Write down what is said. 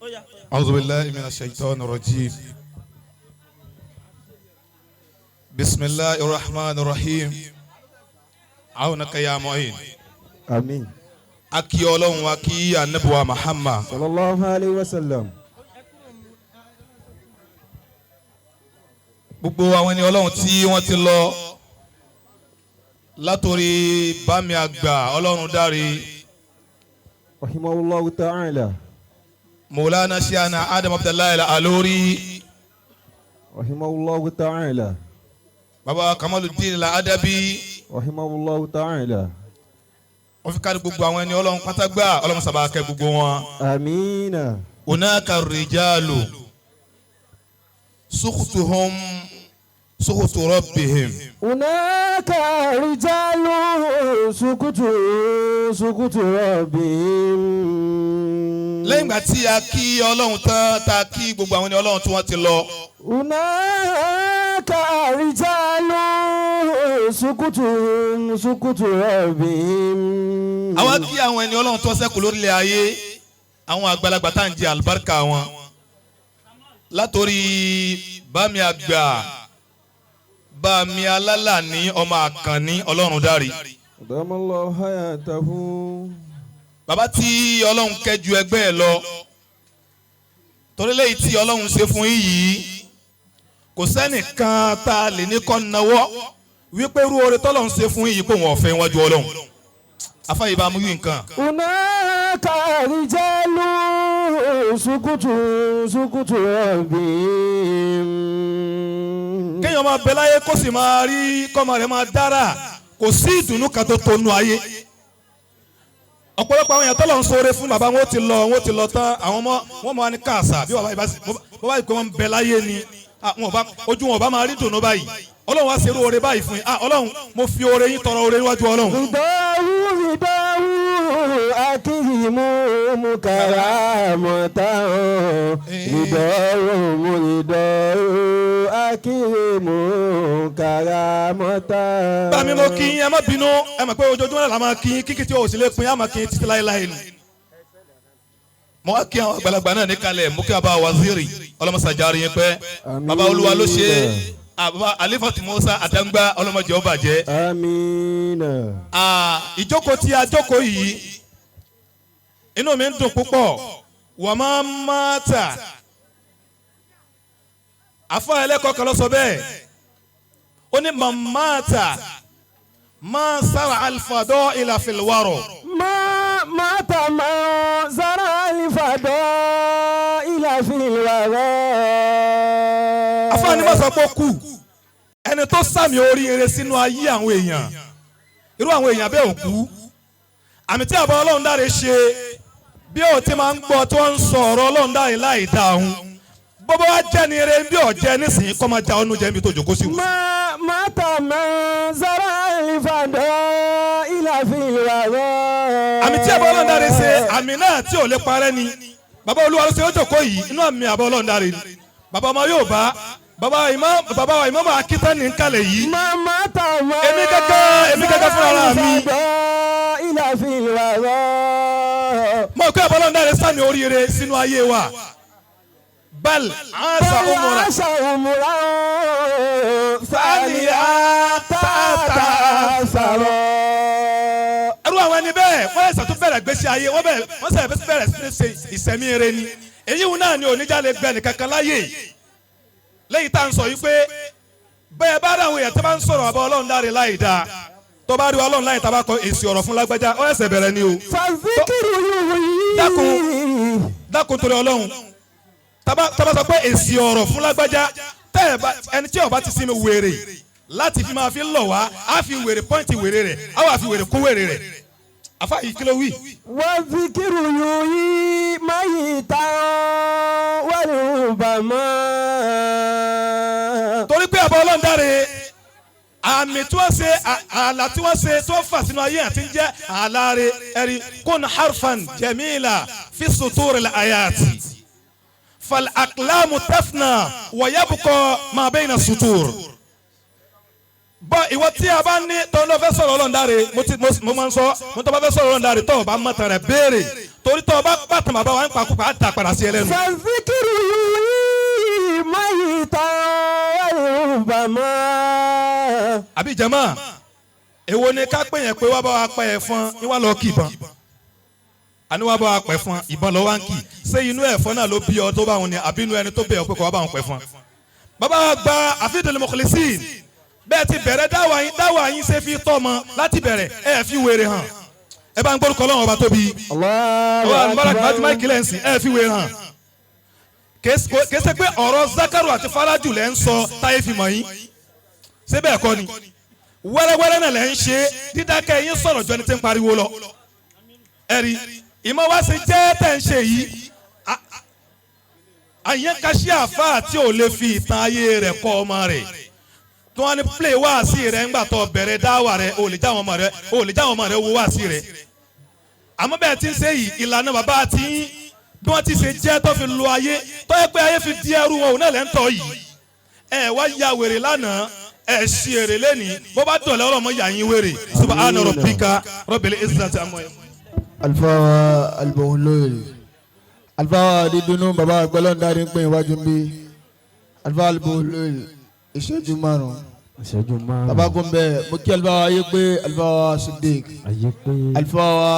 أعوذ بالله من الشيطان الرجيم. بسم الله الرحمن الرحيم. عونك يا معين. Àmín. A kí Ọlọ́run wa, kí Ànábì wa Muhammad. Sallallahu alayhi wa sallam. Gbogbo àwọn ẹni Ọlọ́run tí wọ́n ti lọ, látòrí bámi àgbà Ọlọ́run dáre, Rahimahullahu ta'ala. Mawlana Sheikhna Adam Abdullahi Alori, Rahimahullahu ta'ala. Baba Kamaluddin Al-Adabi, Rahimahullahu ta'ala. Wọ́n fi kárí gbogbo àwọn ẹni Ọlọ́run pátágbà. Ọlọ́run sábà kẹ́ gbogbo wọn. Amina. Hunaka rijalu sukhtuhum sukhtu rabbihim. هناك رجال سكت سكت ربهم. Lẹ́yìn ìgbà tí a kí Ọlọ́run tán, tá a kí gbogbo àwọn ẹni Ọlọ́run tí wọ́n ti lọ, هناك رجال سكت سكت ربهم. Àwa kí àwọn ẹni Ọlọ́run tó ṣẹ́kù lórílẹ̀ ayé, àwọn àgbàlagbà tá à ń jẹ àlùbáríkà wọn, látòrí bámi àgbà, bámi alálàní, ọmọ àkànní Ọlọ́run dárí, أدام الله حياته. Bàbá tí Ọlọ́run kẹ́ ju ẹgbẹ́ ẹ lọ, torí lẹ́yìn tí Ọlọ́run ṣe fún yín yìí, kò sẹ́nìkan tá a lè ní kọ́ nawọ́ wípé irú oore tọ́lọ́run ṣe fún yín yìí kò wọ́n ọ̀fẹ́ wájú Ọlọ́run. Afáyé bá mú yín nǹkan. هناك رجال سكت سكت ربهم. Kéèyàn máa bẹ láyé, kó sì máa rí kọ́mọ rẹ̀ máa dára, kò sí ìdùnnú kan tó tónú ayé. Ọ̀pọ̀lọpọ̀ àwọn èèyàn tọ́lọ̀ ń sọ̀rọ̀ fún, bàbá wọn ó ti lọ, wọn ó ti lọ tán, àwọn ọmọ wọn máa ní káàsà bí bàbá yìí pé wọ́n ń bẹ láyé ni. Ah, wọn ò bá ojú wọn ò bá máa rí dùnnú báyìí. Ọlọ́run wá ṣerú oore báyìí fún yín. Ah, Ọlọ́run, mo fi oore yín tọrọ oore níwájú Ọlọ́run. رضاه رضاه أكرموا كرامة رضاه رضاه أكرموا كرامة. Bá mi, mo kí yín, ẹ má bínú. Ẹ mọ̀ pé ojoojúmọ́ náà la máa kí yín, kíkí tí o sì lè pin, á máa kí yín títí láéláé nù. Mo wá kí àwọn àgbàlagbà náà níkàlẹ̀. Mo kí bàbá waziri, ọlọ́mọsàjáre yín pẹ́. Àmín. Bàbá olúwa ló ṣe é. Bàbá Alifatu Musa Àdáńgbá, ọlọ́mọdé ọba jẹ́. آمين. Ah, ìjókòó tí a jókòó yìí, inú mi ń dùn púpọ̀. Wọ́n máa ń máa tà àfọ ẹlẹ́kọ̀ọ́ kan ló sọ bẹ́ẹ̀. Ó ní màmáta máa sára alifadọ́ ìlàfẹ̀lẹ́wárọ̀. ما مات ما زرع الفضاء في الوراء. Àfáàní má sọ pé ó kù. Ẹni tó sàmì oríire sínú ayé àwọn èèyàn, irú àwọn èèyàn bẹ́ẹ̀ ò kú. Àmì tí àbá Ọlọ́run dáre ṣe, bí ó ti máa ń gbọ́ tí wọ́n ń sọ ọ̀rọ̀ Ọlọ́run dáre láì dá òun, bọ́bá wa jẹ́ ni eré bí ọ̀jẹ́ nísìnyí, kọ́ máa ja ọ́nú jẹ́ níbi tó jókòó sí. ما مات من زرع الفضاء في الوراء. Àmì tí àbá Ọlọ́run dáre ṣe, àmì náà tí ò lè parẹ́ ni. Bàbá olúwa ló ṣe ó jókòó yìí, inú àmì àbá Ọlọ́run dáre ni. Bàbá ọmọ yóò bá bàbá ìmọ̀, bàbá wa ìmọ̀ akitani ń kalẹ̀ yìí. ما مات من Èmi gẹ́gẹ́ fúnra mi. الفضاء في الوراء. Mọ̀ pé àbá Ọlọ́run dáre sàmì oríire sínú ayé wa. Bal asa umura عاش عمرا ثانية تتأثر. Ẹrú àwọn ẹni bẹ́ẹ̀, wọ́n ẹ̀sẹ̀ tó bẹ̀rẹ̀ gbèsè ayé wọ́n bẹ̀rẹ̀, wọ́n sẹ̀ bẹ̀rẹ̀ sí ní ṣe ìsẹ̀mí eré ni. Èyí wọn náà ni oníjà lè gbẹ nìkankan láyè lẹ́yìn tá à ń sọ yìí pé bẹ́ẹ̀ bá rí àwọn èèyàn tó bá ń sọ̀rọ̀ àbá Ọlọ́run dáre láì dáa, tó bá rí Ọlọ́run láì tá bá kọ èsì ọ̀rọ̀ fún lágbájá, ó ẹsẹ̀ bẹ̀rẹ̀ ni o. فالذكر يحيي. Dákun, dákun, torí Ọlọ́run, tábà sọ pé èsì ọ̀rọ̀ fún lágbájá, tẹ́ ẹ bá ẹni tí ó bá ti sinmi wèrè láti fi máa fi lọ̀ wá, á fi wèrè pọ́ǹtì wèrè rẹ̀, á wà fi wèrè kún wèrè rẹ̀. Àfa yìí, kí ló wí? والذكر يحيي ميتا وربما. Torí pé àbá Ọlọ́run dáre, àmì tí wọ́n ṣe, ààlà tí wọ́n ṣe, tí wọ́n fà sínú ayé àti ń jẹ́ ààlà rẹ̀. Ẹ̀rí kun harfan jamila fi suturi ayati fal aqlamu tafna wa yabqa ma bayna sutur. Bọ́ ìwọ tí a bá ní tọ́ ló fẹ́ sọ̀rọ̀ Ọlọ́run dáre, mo ti mo máa ń sọ, mo tọ́ bá fẹ́ sọ̀rọ̀ Ọlọ́run dáre, tọ́ ọ bá mọ̀tàn rẹ̀ béèrè. Torí Torí tó o bá pàtàn bàbá wa ń pa kúpa, á dà padà sí ẹ lẹ́nu. فالذكر يحيي ميتا وربما Àbí jama, èwo ni ká pè yẹn pé wá bá wa pa ẹ̀fọn, ní wá lọ kì ìbọn? Àní wá bá wa pẹ̀ fọn, ìbọn lọ wá ń kì. Ṣé inú ẹ̀fọn náà ló bí ọ tó bá wọn ni, àbí inú ẹni tó bẹ̀ ọ pé kó wá bá wọn pẹ̀ fọn? Bàbá wa gba àfihàn mukhlisin, bẹ́ẹ̀ ti bẹ̀rẹ̀ dáwà yín, dáwà yín ṣe fi tọ́ ọmọ láti bẹ̀rẹ̀, ẹ fi wèrè hàn. Ẹ bá ń gbórúkọ Ọlọ́run Ọba tóbi. الله Ọba mubarak أكبر. májúmá ìkìlẹ̀ ń sìn, ẹ fi wèrè hàn. Kèsè pé ọ̀rọ̀ Zakaru àti Faraju lẹ́ ń sọ táyé fi mọ̀ yín. Ṣé bẹ́ẹ̀ kọ́ ni? Wẹ́rẹ́wẹ́rẹ́ náà lẹ́ ń ṣe, dídákẹ́ yín sọ̀rọ̀ jọ ẹni tí ń pariwo lọ. Ẹ̀rí ìmọ̀ wá sí jẹ́ tẹ̀ ń ṣe yìí. Àyànkáṣí àfáà tí ò lè fi ìtàn ayé rẹ̀ kọ́ ọmọ rẹ̀, tí wọ́n ní play wáàsí rẹ̀ ńgbà tó bẹ̀rẹ̀ dáwà rẹ̀, ò lè já àwọn ọmọ rẹ̀, ò lè já àwọn ọmọ rẹ̀ wo wáàsí rẹ̀. Àmọ́ bẹ́ẹ̀ ti ń ṣe yìí, ìlànà bàbá àti yín, bí wọ́n ti ṣe jẹ́ tó fi lo ayé tó yẹ pé ayé fi di ẹrú wọn, òun náà lẹ́ ń tọ́ yìí. Ẹ wá ya wèrè lánàá, ẹ ṣí èrè lẹ́nìí, bó bá dọ̀lẹ́ ọlọ́mọ yà yín wèrè. Subhana rabbika rabbil izzati amma yasifun. Alifawa Albohunlóye, alifawa dídùnú, baba agbọ́lọ́ndàrí ń pè iwájú ń bí alifawa Albohunlóye, ìṣẹ́jú 5. Ìṣẹ́jú 5. Baba kún bẹ́ẹ̀, mo kí alifawa ayé pé alifawa Siddiq Ayé pé. Alifawa.